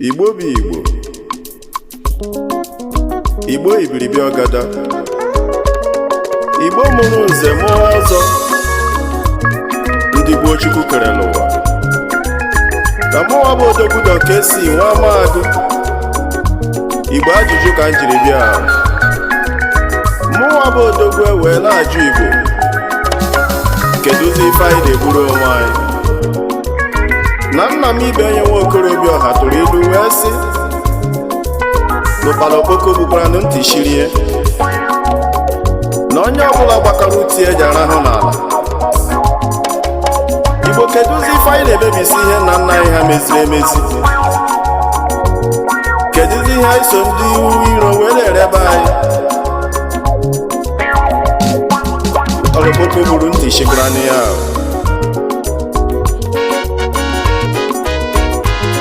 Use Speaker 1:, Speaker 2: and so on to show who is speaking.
Speaker 1: Igbo bụ Igbo, Igbo ibiribi ọgada, Igbo mụrụ nze mụọ ọzọ, ndị gboo Chukwu kere n'ụwa. Na mụnwa bụ Odogwu ka esi nwa amaagụ Igbo, ajụjụ ka m jiri bịa. Mụnwa bụ Odogwu ewee na-ajụ Igbo, kedụzi ife anyị na-egburu onwe anyị? Na nna m ibe enye nwa okorobịa ọha tụrụ ilu wee sị n'ụkpala okpoko gbukwara ntị shirie, na onye ọbụla gbakọrọ uti eji arahụ n'ala. Igbo, kedụzi ife anyị na-emebisi ihe nna nna anyị ha meziri emezi? Kedụzi ihe anyị so ndị iro wee na-erebe anyị? Ọlụkpoko gburu ntị shikwara ya ahụ.